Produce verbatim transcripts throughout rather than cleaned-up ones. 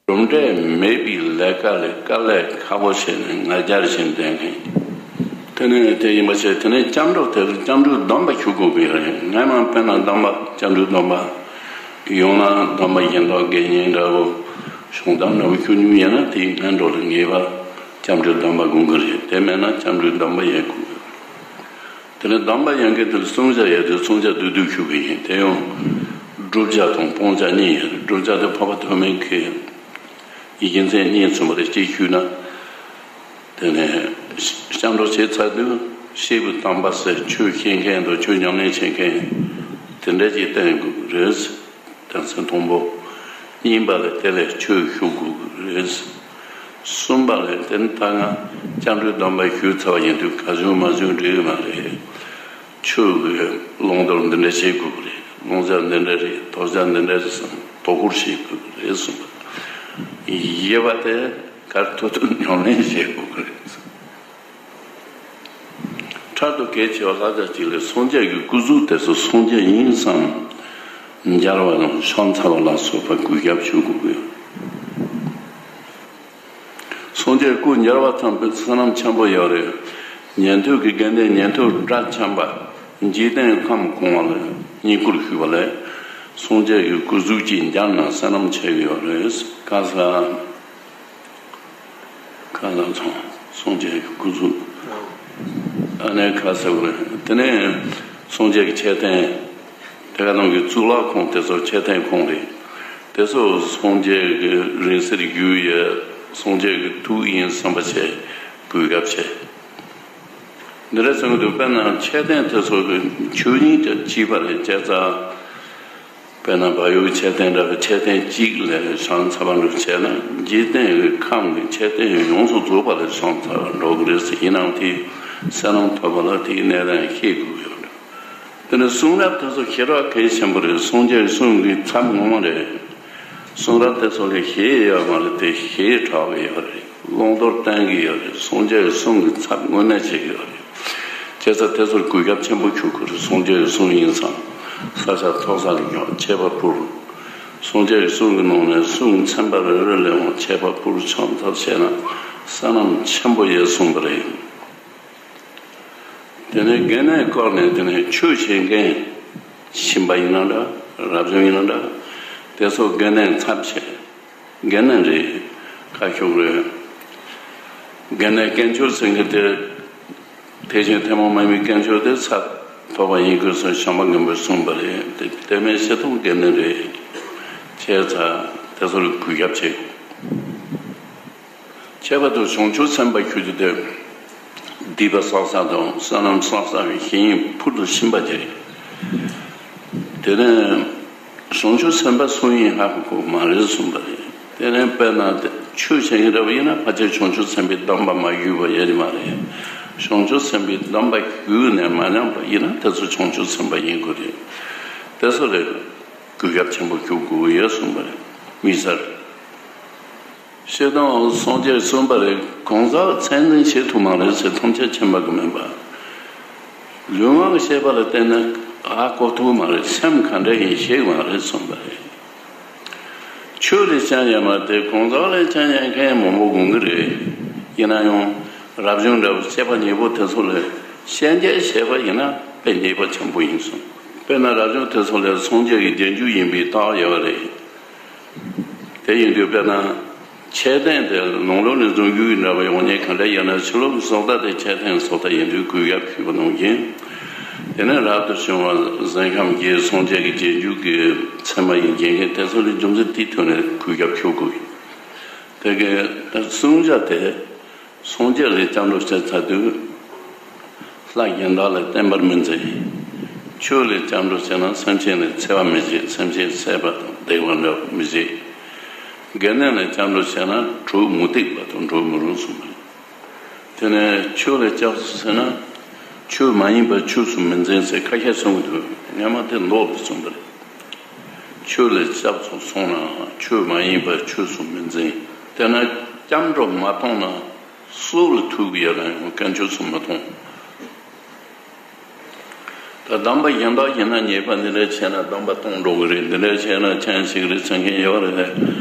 གྲུབ་འབྲས་མེད་པའི་ལས་ཀ་ལས་དཀའ་ལས་ཁག་པོ་བྱས་ནས་ང་རྒྱལ་ཞིག་འདོན་མཁན། དེ་ནས་དེ་ཡིན་པ་བྱས་དེ་ནས་སྐྱབས་འགྲོ་དེ་ལ་སྐྱབས་འགྲོའི་སྡོམ་པ་ཞུ་དགོས་ཀྱི་རེད། སྔ་མ་དཔེར་ན་སྡོམ་པ་སྐྱབས་འགྲོའི་སྡོམ་པ། ཡང་ན་སྡོམ་པ་གཞན་དག་དགེ་བསྙེན་འདྲ་བོ། གཞུང་གདམས་འདྲ་བོ་ཞུ་མྱོང་ཡོད་ན་དེའི་སྔ་འགྲོ་ལ་ངེས་པར་སྐྱབས་འགྲོའི་སྡོམ་པ་དགོས་ཀྱི་རེད། དེ་མེད་ན་སྐྱབས་འགྲོའི་སྡོམ་པ་ཡང་དགོས་ཀྱི་རེད། དེ་ནས་སྡོམ་པ་ཡན་གྱི་དེར་བསྲུང་བྱ་ཡོད་དེ་བསྲུང་བྱ་བསྡུས་བསྡུས་ཞུ་གི་ཡིན། དེ་ཡང་བསྒྲུབ་བྱ་དང་སྤང་བྱ་གཉིས་ཡོད། བསྒྲུབ་བྱ་དེ་འཕགས་པ་ཐོགས་མེད་ཀྱི་ཡིད་ཀྱི་མཚན་གཉིས་མཚོན་པ་རེ་གཅིག་ཞུས་ན། དེ་ནས་སྐྱབས་འགྲོ་བྱས་ཚར་དུས་སྐྱེས་བུ་དམ་པ་ཟེར་ཆོས་ཤེས་མཁན་དང་ཆོས་ཉམས་ལེན་བྱེད་མཁན་དེ་འདྲ་ཅིག་བསྟེན་དགོས་ཀྱི་རེད། དོན་ཚན་དང་པོ། གཉིས་པ་ལ་དེ་ལས་ཆོས་ཞུ་དགོས་ཀྱི་རེད། གསུམ་པ་ལ་དེ་ནི་ད་ང་སྐྱབས་འགྲོའི་སྡོམ་པ་ཞུས་ཚར་བ་ཡིན་དུས་ག་བྱུང་མ་བྱུང་འགྲིག་གི་མ་རེད། ཆོས་ཀྱི་བླང་དོར་འདི་འདྲ་བྱེད་དགོས་ཀྱི་རེད། བླང་བྱ་འདི་འདྲ་རེད། དོར་བྱ་འདི་འདྲ་རེད་བསམ་དོ་ཁུར་བྱེད་དགོས་ཀྱི་རེད་གསུངས་པ། ཡོད་པ་དེ་གར་ཐུབ་ཐུབ་ཉམས་ལེན་བྱེད་དགོས་ཀྱི་རེད། ཕྲག་ཏུ་གལ་ཆེ་བ་ལྷ་དང་གཅིག་ལས་སངས་རྒྱས་ཀྱི་སྐུ་གཟུགས་དེ་ཚོ་སངས་རྒྱས་ཡིན་བསམ། མཇལ་བ་དང་ཕྱག་འཚལ་བ་ལ་སོགས་པ་གུས་ཞབས་ཞུ་དགོས་ཀྱི་ཡོད། སངས་རྒྱས་སྐུ་མཇལ་བ་ཙམ་པའི་བསོད་ནམས་ཆེན་པོ་ཡོད་རེད། ཉན་ཐོས་ཀྱི་དགེ་འདུན་ཉན་ཐོས་སྒྲ་འཆམ་པ། འཇིག་རྟེན་ཁམས་གང་བ་ལ་བསྙེན་བཀུར་ཞུས་པ་ལས། སངས་རྒྱས་ཀྱི་སྐུ་གཟུགས་ཅིག་མཇལ་ན་བསོད་ནམས་ཆེ་གི་ཡོད་རེད། ཁ་ས། ཁ་ལ་ཚང་སངས་རྒྱས་ཀྱི་སྐུ་གཟུགས། ཨ་ནེ་ཁ་ས་བར་དེ་ནས་སངས་རྒྱས་ཀྱི་མཆོད་རྟེན། དེ་ག་ནང་གི་གཙུག་ལག་ཁང་དེ་ཚོ་མཆོད་རྟེན་ཁང་རེད། དེ་ཚོ་སངས་རྒྱས་ཀྱི་རིང་བསྲེལ་བརྒྱུད་ཡོད། སངས་རྒྱས་ཀྱི་ཐུགས་ཡིན་བསམ་པ་བྱས་གུས་ཞབས་བྱས། འདི་འདྲ་སོང་དུས་དཔེར་ན་མཆོད་རྟེན་དེ་ཚོ་གི་མཆོད་རྙིང་དང་བཅས་པ་རེད་བྱས་ཙང་། དཔེར་ན་བལ་ཡུལ་མཆོད་རྟེན་འདྲ་བའི་མཆོད་རྟེན་གཅིག་ལ་ཕྱག་འཚལ་བ་འདྲ་བྱས་ན་འཇིག་རྟེན་གྱི་ཁམས་ཀྱི་མཆོད་རྟེན་ཡོངས་སུ་རྫོགས་པ་ལ་ཕྱག་འཚལ་བ་འགྲོ་གི་རེད་ཟེར། ཡིན་ནའང་དེའི་བསོད་ནམས་ཐོབ་པ་ལ་དེའི་གནས་སྟངས་ཤེས་དགོས་ཡོད་རེད། དེ་ནས་གསུང་རབ་དེ་ཚོ་ཞེ་དྲག་གལ་ཆེན་པོ་རེད། སངས་རྒྱས་གསུང་གི་ཚབ་ངོ་མ་རེད། གསུང་རབ་དེ་ཚོ་ལ་ཞེ་ཡོད་མ་རེད་དེ་ཞེ་དྲག་གི་ཡོད་རེད། བླང་དོར་བསྟན་གི་ཡོད་རེད། སངས་རྒྱས་གསུང་གི་ཚབ་དངོས་གནས་བྱེད་གི་ཡོད་རེད། བྱས་ཙང་དེ་ཚོར་གུས་ཞབས་ཆེན་པོ་ཞུ་དགོས་རེད། སངས་རྒྱས་ཀྱི་གསུང་ཡིན་ཙང་། ས་ཆ་ཚོགས་བསགས་ལ་ཡང་མཆོད་པ་ཕུལ། སངས་རྒྱས་ཀྱི་གསུང་གི་ནང་ནས་གསུང་ཚན་པ་རེ་རེ་ལ་ཡང་མཆོད་པ་ཕུལ་ཕྱག་འཚལ་བྱས་ན་བསོད་ནམས་ཆེན་པོ་ཡོད་གསུངས་པ་རེད། དེ་ནས་དགེ་འདུན་སྐོར་ནས་དེ་ནས་ཆོས་བྱེད་མཁན་ཁྱིམ་པ་ཡིན་ན་འདྲ། རབ་བྱུང་ཡིན་ན་འདྲ། དེ་ཚོ་དགེ་འདུན་ཚབ་བྱས། དགེ་འདུན་རེད། ཁ་ཤོག་རེད། དགེ་འདུན་དཀོན་མཆོག་ཟེར་མཁན་དེ། དེ་བཞིན་ཐུན་མོང་མ་ཡིན་པའི་དཀོན་མཆོག་དེ་ཚབ་ཐོབ་པ་ཡིན་དགོས་ཟེར་བྱམས་པ་མགོན་པོས་གསུངས་པ་རེད། དེ་དེ་མིན་སྤྱིར་བཏང་དགེ་འདུན་རེད། བྱས་ཙང་དེ་ཚོར་གུས་ཞབས་བྱེད་དགོས། ཁྱད་པར་དུ་བྱང་ཆུབ་སེམས་དཔའ་ཞུ་རྒྱུ་དེ། སྡིག་པ་བསགས་ས་དང་བསོད་ནམས་བསགས་ས་གི་ཞིང་ཕུལ་དུ་ཕྱིན་པ་དེ་རེད། དེ་ནས་བྱང་ཆུབ་སེམས་དཔའ་སུ་ཡིན་ཧ་གོ་མ་རེད་གསུངས་པ་རེད། དེ་ནས་དཔེར་ན་དེ་ཆོས་བྱེད་མཁན་འདྲ་བ་ཡིན་ན་ཕལ་ཆེར་བྱང་ཆུབ་སེམས་དཔའི་སྡོམ་པ་མ་ཞུས་པ་ཡོད་ཀྱི་མ་རེད། བྱང་ཆུབ་སེམས་དཔའི་སྡོམ་པ་ཞུས་ནས་མ་ཉམས་པ་ཡིན་ན་དེ་ཚོ་བྱང་ཆུབ་སེམས་དཔའ་ཡིན་དགོས་རེད། དེ་ཚོ་ལ་གུས་ཞབས་ཆེན་པོ་ཞུ་དགོས་ཡོད་གསུངས་པ་རེད། མི་ཚར། ཤེས་དང་སངས་རྒྱས་གསུངས་པ་རེད། གང་ཟག་ཚད་འཛིན་བྱེད་ཐུབ་མ་རེད་ཟེར། ཐམས་ཅད་མཁྱེན་པ་གི་མིན་པ། ལུས་ངག་གི་ཤེས་པ་ལ་བརྟེན་ནས་ཧ་གོ་ཐུབ་མ་རེད། སེམས་ག་འདྲ་ཡིན་ཤེས་མ་རེད་གསུངས་པ་རེད། ཆོས་ལས་ཅང་ཡང་མ་དེ་གང་ཟག་ལས་ཅང་ཡང་མཁན་མང་པོ་དགོངས་ཀྱི་རེད། ཡིན་ན་ཡང་རབ་བྱུང་འདྲ་བོ་སྐྱེས་པ་ཉེ་པོ་དེ་ཚོ་ལས་ཤན་འབྱེད་བྱས་པ་ཡིན་ན་དཔེ་ཉེས་པ་ཆེན་པོ་ཡིན་གསུངས། དཔེར་ན་རབ་བྱུང་དེ་ཚོ་ལས་སངས་རྒྱས་ཀྱི་རྗེས་འཇུག་ཡིན་པའི་རྟགས་ཡོད་རེད། དེ་ཡིན་དུས་དཔེར་ན། མཆོད་རྟེན་དེ་ནང་ལོགས་ནས་འཛོམས་རྒྱུ་ཡི་འདྲ་བའི་འོ་ཉེ་ག་འདྲ་ཡིན་ན་ཕྱི་ལོགས་ཀྱི་བཟོ་ལྟ་དེ་མཆོད་རྟེན་བཟོ་ལྟ་ཡིན་དུས་གུས་ཞབས་ཞུས་པ་ནང་བཞིན། དེ་ནས་རབ་ཏུ་བྱུང་བ་གཟན་ཤམ་གྱི་སངས་རྒྱས་ཀྱི་རྗེས་འཇུག་གི་མཚན་མ་ཡིན་མཁན་དེ་ཚོ་ལ་རྒྱུ་མཚན་དེའི་ཐོག་ནས་གུས་ཞབས་ཞུ་དགོས། དེ་གའི་བསྲུང་བྱ་དེ། སངས་རྒྱས་ལ་སྐྱབས་འགྲོ་བྱས་ཚར་དུས། ལྷ་གཞན་དག་ལ་བརྟེན་པར་མི་འཛིན། ཆོས་ལ་སྐྱབས་འགྲོ་བྱས་ན་སེམས་ཅན་ལ་འཚེ་བ་མི་བྱེད། སེམས་ཅན་འཚེ་བ་དང་སྡིག་པ་འདྲ་བ་མི་བྱེད། དགེ་འདུན་ལ་སྐྱབས་འགྲོ་བྱས་ན་གྲོགས་མུ་སྟེགས་པ་དང་འགྲོགས་མི་རུང་གསུངས་པ་རེད། དེ་ནས་ཆོས་ལ་སྐྱབས་སུ་མཆི་ན། ཆོས་མ་ཡིན་པ་ཆོས་སུ་མི་འཛིན་ཟེར་ཁ་ཤས་གསུང་གི་འདུག་སྔ་མ་དེ་མདོ་ལ་གསུངས་པ་རེད། ཆོས་ལ་སྐྱབས་སུ་སོང་ན་ཆོས་མ་ཡིན་པ་ཆོས་སུ་མི་འཛིན། དེ་ན་སྐྱབས་འགྲོ་མ་མཐོང་ན། སྲོག་ལ་ཐུག་གི་ཡོད་ན་ཡང་དཀོན་མཆོག་གསུམ་མི་མཐོང་། ད་སྡོམ་པ་གཞན་དག་བྱས་ན་ཉེས་པ་འདི་འདྲ་བྱས་ན་སྡོམ་པ་གཏོང་འགྲོ་གི་རེད། འདི་འདྲ་བྱས་ན་ཆང་ཞིག་རེད་ཟེར་མཁན་ཡོད་རེད།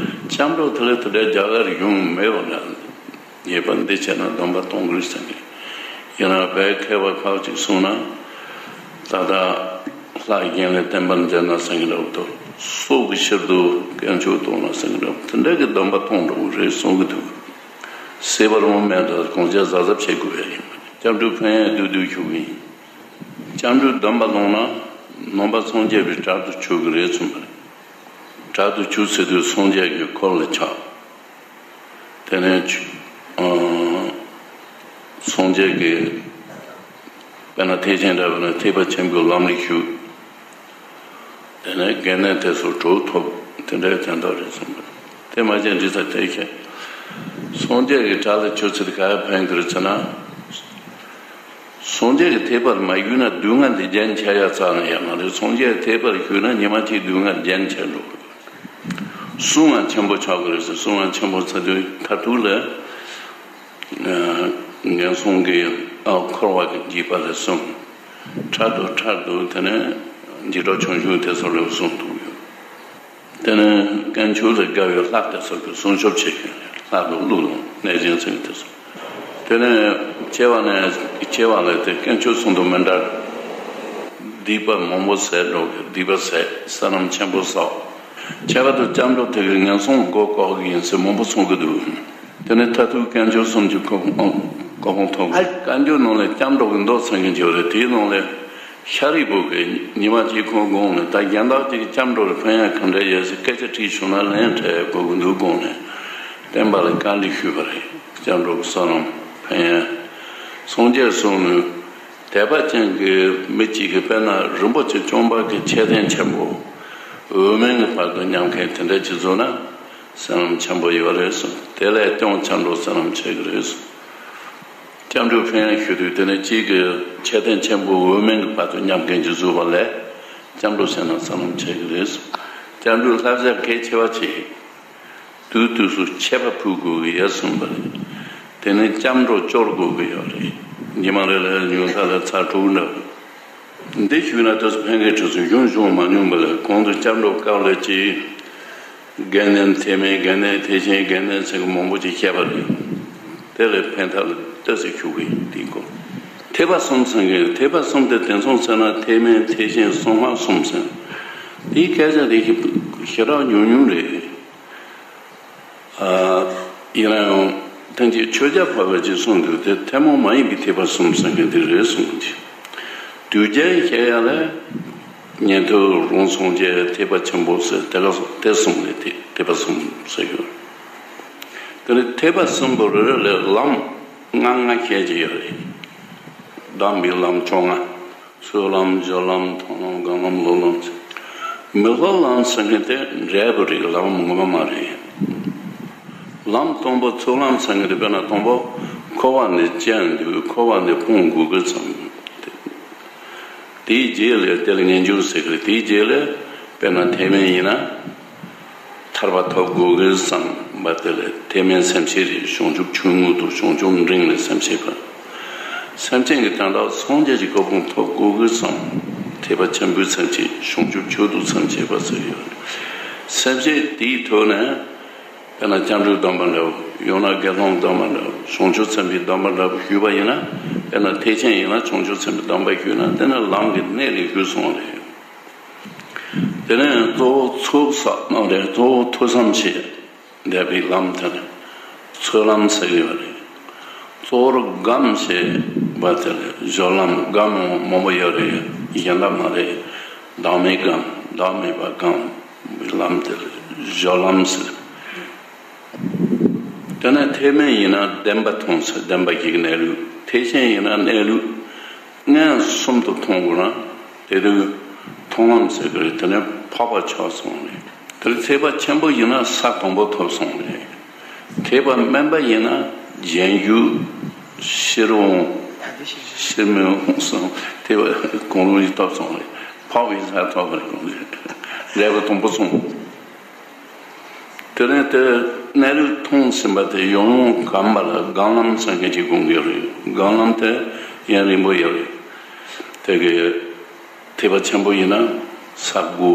སྐྱབས་འགྲོ་དེ་ལས་དེ་འདྲའི་རྒྱ་གར་གཞུང་མེད་པ་འདྲ། ངེས་པར་འདི་བྱས་ན་སྡོམ་པ་གཏོང་དགོས་ཟེར་གི། ཡིན་ན་བོད་མཁས་པ་ཁག་ཅིག་གསུངས་ན། ད་ལྟ་ལྷ་རྒྱན་ལས་བསྟན་པ་མཛད་ན་ཟེར་གི་འདྲ་བོ་དང་། སྲོག་གི་ཕྱིར་དུ་དཀོན་མཆོག་གཏོང་ན་ཟེར་གི་འདྲ་བོ་དེ་འདྲ་གི་སྡོམ་པ་གཏོང་འགྲོ་གི་རེད་གསུང་གི་འདུག། སྲིད་པར་འོང་མེད་དང་གང་བྱས་གཟབ་གཟབ་བྱེད་དགོས་པ་ཡིན། སྐྱབས་འགྲོའི་ཕན་ཡོན་བསྡུས་བསྡུས་ཞུ་གི་ཡིན། སྐྱབས་འགྲོའི་སྡོམ་པ་བླངས་ན་ནང་པ་སངས་རྒྱས་པའི་གྲལ་དུ་ཆུད་ཀྱི་རེད་གསུངས་པ་རེད། གྲལ་དུ་ཆུད་ཟེར་དུས་སངས་རྒྱས་ཀྱི་འཁོར་ལ་ཆགས། དེ་ནས་ཆུ་ཨ་སངས་རྒྱས་ཀྱི་དཔེར་ན་ཐེག་ཆེན་འདྲ་བ་ན་ཐེག་པ་ཆེན་པོའི་ལམ་ལ་ཞུགས། དེ་ནས་དགེ་འདུན་དེ་ཚོ་གྲོགས་ཐོབ། དེ་འདྲའི་དོན་དག་རེད་གསུངས་པ་རེད། དེ་མ་བྱས་འདྲི་ས་དེ་བྱས། སངས་རྒྱས་ཀྱི་གྲལ་ལ་ཆུད་ཚུལ་ག་ཡ་ཕན་གྱི་རེད་ཟེར་ན། སངས་རྒྱས་ཀྱི་ཐེག་པར་མ་ཞུགས་ན་སྡུག་བསྔལ་འདི་རྒྱུན་ཆད་ཡ་རྩ་ནས་ཡོད་མ་རེད། སངས་རྒྱས་ཀྱི་ཐེག་པར་ཞུགས་ན་ཉི་མ་གཅིག་སྡུག་བསྔལ་རྒྱུན་ཆད་འགྲོ། བསྲུང་བ་ཆེན་པོ་ཆགས་ཀྱི་རེད་ཟེར། བསྲུང་བ་ཆེན་པོ་ཟེར་དུས་མཐར་ཐུག་ལ་ངན་སོང་གི་འཁོར་བ་གི་འཇིགས་པ་ལས་བསྲུང་། ཕྲག་དོག་ཕྲག་དོག་དེ་ནས་འཇིགས་སྐྲག་ཆུང་ཆུང་དེ་ཚོ་ལས་བསྲུང་ཐུབ་ཡོད། དེ་ནས་དཀོན་མཆོག་ལ་དགའ་བའི་ལྷ་དེ་ཚོ་གི་སྲུང་སྐྱོབ་བྱེད་མཁན་ལྷ་དང་ཀླུ་དང་གནོད་སྦྱིན་ཚོ་དེ་ཚོ། དེ་ནས་སྐྱེ་བ་ནས་སྐྱེ་བ་ལ་དེ་དཀོན་མཆོག་གསུམ་དང་མི་འདྲ། སྡིག་པ་མང་པོ་བསགས་འགྲོ་གི། སྡིག་པ་བསགས། བསོད་ནམས་ཆེན་པོ་བསགས། ཁྱད་པར་དུ་སྐྱབས་འགྲོ་དེ་གི་ངན་སོང་མགོ་བཀོག་གི་ཡིན་ཟེར་མང་པོ་གསུང་གི་འདུག། དེ་ནས་མཐར་ཐུག་དཀོན་མཆོག་གསུམ་གྱི་གོ་གོ་འཕང་ཐོབ། བཀའ་འགྱུར་ནང་ལ་སྐྱབས་འགྲོ་གི་མདོ་ཚང་གི་འགྱུར་རེད། དེའི་ནང་ལ་ཤཱ་རིའི་བུ་གིས་ཉི་མ་གཅིག་ཁོང་དགོངས་ནས་ད་གཞན་དག་ཅིག་སྐྱབས་འགྲོ་ལ་ཕན་ཡོན་ག་འདྲ་ཡོད་ཟེར་སྐད་ཆ་དྲིས་བྱུང་ན་ལན་སྤྲད་དགོས་ཀྱི་འདུག་དགོངས་ནས་བསྟན་པ་ལ་བཀའ་འདྲི་ཞུས་པ་རེད། སྐྱབས་འགྲོ་གི་བསོད་ནམས་ཕན་ཡོན། སངས་རྒྱས་གསུངས་ནས་དད་པ་ཅན་གྱི་མི་གཅིག་གིས་དཔེར་ན་རིན་པོ་ཆེ་བཅོམ་པ་གི་མཆོད་རྟེན་ཆེན་པོ་འོད་མའི་གི་བར་དུ་མཉམ་མཁན་དེ་འདྲ་ཅིག་བཟོ་ན། བསོད་ནམས་ཆེན་པོ་ཡོད་རེད་གསུངས། དེ་ལས་ཀྱང་སྐྱབས་འགྲོ་བསོད་ནམས་ཆེ་གི་རེད་གསུངས། སྐྱབས་འགྲོའི་ཕན་ཡོན་ཞུ་དུས་དེ་ནས་གཅིག་གིས་མཆོད་རྟེན་ཆེན་པོ་འོད་མའི་གི་བར་དུ་མཉམ་མཁན་གྱིས་བཟོས་པ་ལས་སྐྱབས་འགྲོ་བྱས་ན་བསོད་ནམས་ཆེ་གི་རེད་གསུངས། སྐྱབས་འགྲོའི་བསླབ་བྱ་གལ་ཆེ་བ་ཆེ། དུས་དུས་སུ་མཆོད་པ་ཕུལ་དགོས་ཀྱི་ཡོད་གསུངས་པ་རེད། དེ་ནས་སྐྱབས་འགྲོ་སྐྱོར་དགོས་ཀྱི་ཡོད་རེད། ཉི་མ་རེ་ལ་ཉུང་མཐའ་ལ་ཚར་དྲུག་འདྲ། འདི་ཞུས་ན་ད་ཕན་གྱི་གྲས་སུ་གཞུང་བྱུང་མ་མྱོང་པ་ལས་གོང་དུ་སྐྱབས་འགྲོ་སྐབས་ལ་ཅིག་དགེ་འདུན་ཐེག་དམན་དགེ་འདུན་ཐེག་ཆེན་དགེ་འདུན་ཚང་གི་མང་པོ་ཅིག་བཤད་པ་རེད། དེ་ལས་ཕན་ཐབས་ལ་ལྟོས་ཟེར་ཞུ་གི་ཡིན་དེའི་སྐོར། ཐེག་པ་གསུམ་ཚང་གི་ཐེག་པ་གསུམ་དེ་དེང་སང་ཟེར་ན་ཐེག་དམན་ཐེག་ཆེན་གསང་སྔགས་གསུམ་ཟེར། དེའི་སྐད་ཆ་དེ་ཞེ་དྲག་ཉུང་ཉུང་རེད། ཨ། ཡིན་ན་ཡང་ཐེངས་གཅིག་ཆོས་རྒྱལ་འཕགས་པ་ཅིག་གསུངས་འདུག། དེ་ཐུན་མོང་མ་ཡིན་པའི་ཐེག་པ་གསུམ་ཟེར་མཁན་དེ་རེད་གསུངས་ཀྱི། དུས་རྒྱུན་བཤད་ཡ་ལ་ཉན་ཐོས་རང་སངས་རྒྱས་ཐེག་པ་ཆེན་པོ་ཟེར་དེ་ག་སོང་དེ་གསུམ་ལས་ཐེག་ཐེག་པ་གསུམ་ཟེར་ཡོད། དེ་ནི་ཐེག་པ་གསུམ་པོ་རེ་རེ་ལ་ལམ་ལྔ་ལྔ་བཤད་ཀྱི་ཡོད་རེད། གདམས་པའི་ལམ་བཅོ་ལྔ། ཚུལ་ལམ་སྦྱོར་ལམ་མཐོང་ལམ་སྒོམ་ལམ་སློབ་ལམ་ཟེར། མི་སློབ་ལམ་ཟེར་མཁན་དེ་འབྲས་བུ་རེད། ལམ་ངོ་མ་མ་རེད། ལམ་དང་པོ་ཚུལ་ལམ་ཟེར་མཁན་དེ་དཔེར་ན་དང་པོ་འཁོར་བ་ནས་སྐྱེས་འདུག། འཁོར་བ་ནས་སྤོང་དགོས་ཀྱི་ཙམ། དེའི་རྗེས་ལ་དེ་ལ་ངེས་འབྱུང་ཟེར་གི་རེད། དེའི་རྗེས་ལ་དཔེར་ན་ཐེག་དམན་ཡིན་ན། ཐར་པ་ཐོབ་དགོས་གི་བསམ་པ་དེ་ལས་ཐེག་དམན་སེམས་བསྐྱེད་རེད། བྱང་ཆུབ་ཆོས་མངོན་དང་བྱང་ཆུབ་འབྲིང་ལ་སེམས་བསྐྱེད་པ། སེམས་ཅན་གྱི་དོན་དག་སངས་རྒྱས་ཀྱི་གོ་འཕང་ཐོབ་དགོས་གི་བསམ། ཐེག་པ་ཆེན་པོའི་སེམས་བསྐྱེད། བྱང་ཆུབ་མཆོག་ཏུ་སེམས་བསྐྱེད་པ་ཟེར་ཡོད་རེད། སེམས་བསྐྱེད་དེའི་ཐོག་ནས་དཔེར་ན་སྐྱབས་འགྲོའི་སྡོམ་པ་འདྲ་བོ། ཡང་ན་དགེ་སློང་སྡོམ་པ་འདྲ་བོ། བྱང་ཆུབ་སེམས་དཔའི་སྡོམ་པ་འདྲ་བོ་ཞུས་པ་ཡིན་ན། དཔེར་ན་ཐེག་ཆེན་ཡིན་ན་བྱང་ཆུབ་སེམས་དཔའི་སྡོམ་པ་ཞུས་ན་དེ་ནི་ལམ་གྱི་གནད་ལ་ཞུགས་སོང་བ་རེད། དེ་ནས་གཙོ་བོ་ཚོགས་བསགས་གནང་རེད། གཙོ་བོ་ཐོས་བསམ་བྱེད་འདས་པའི་ལམ་དེ་ནི་ཚུལ་ལམ་ཟེར་གྱི་ཡོད་རེད། གཙོ་བོར་སྒོམ་བྱེད་པ་དེ་ལ་སྦྱོར་ལམ། སྒོམ་མང་པོ་ཡོད་རེད། གཞན་དག་མ་རེད། བདག་མེད་སྒོམ། བདག་མེད་པ་སྒོམ་པའི་ལམ་དེ་ལ་སྦྱོར་ལམ་ཟེར། དེ་ནས་ཐེག་དམན་ཡིན་ན་བདེན་པ་མཐོང་ཚུལ། བདེན་པ་གི་གནས་ལུགས། ཐེག་ཆེན་ཡིན་ན་གནས་ལུགས་མངོན་སུམ་དུ་མཐོང་དགོས་ན་དེ་དུས་མཐོང་ལམ་ཟེར་གི་རེད། དེ་ནས་འཕགས་པ་ཆགས་སོང་རེད། དེ་ཐེག་པ་ཆེན་པོ་ཡིན་ན་ས་དང་པོ་ཐོབ་སོང་རེད། ཐེག་པ་དམན་པ་ཡིན་ན་རྗེས་འཇུག་ཕྱིར་འོང་ཕྱིར་མི་འོང་སོང་། ཐེག་པ་གང་རུང་ཞིག་ཐོབ་སོང་རེད། འཕགས་པའི་ས་ཐོབ་པ་རེད། འབྲས་བུ་དང་པོ་སོང་། དེ་ནས་དེ་གནས་ལུགས་མཐོང་ཟིན་པ་དེ་ཡང་ཡང་སྒོམ་པ་ལ་སྒོམ་ལམ་ཟེར་མཁན་ཅིག་དགོངས་ཀྱི་རེད། སྒོམ་ལམ་དེ་ཡུན་རིང་པོ་ཡོད་རེད། དེ་གི་ཐེག་པ་ཆེན་པོ་ཡིན་ན་ས་དགུ།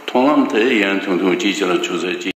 མཐོང་ལམ་དེ་ཡུན་ཐུང་ཐུང་གཅིག་བྱས་ན་ཆུ་ཚོད་གཅིག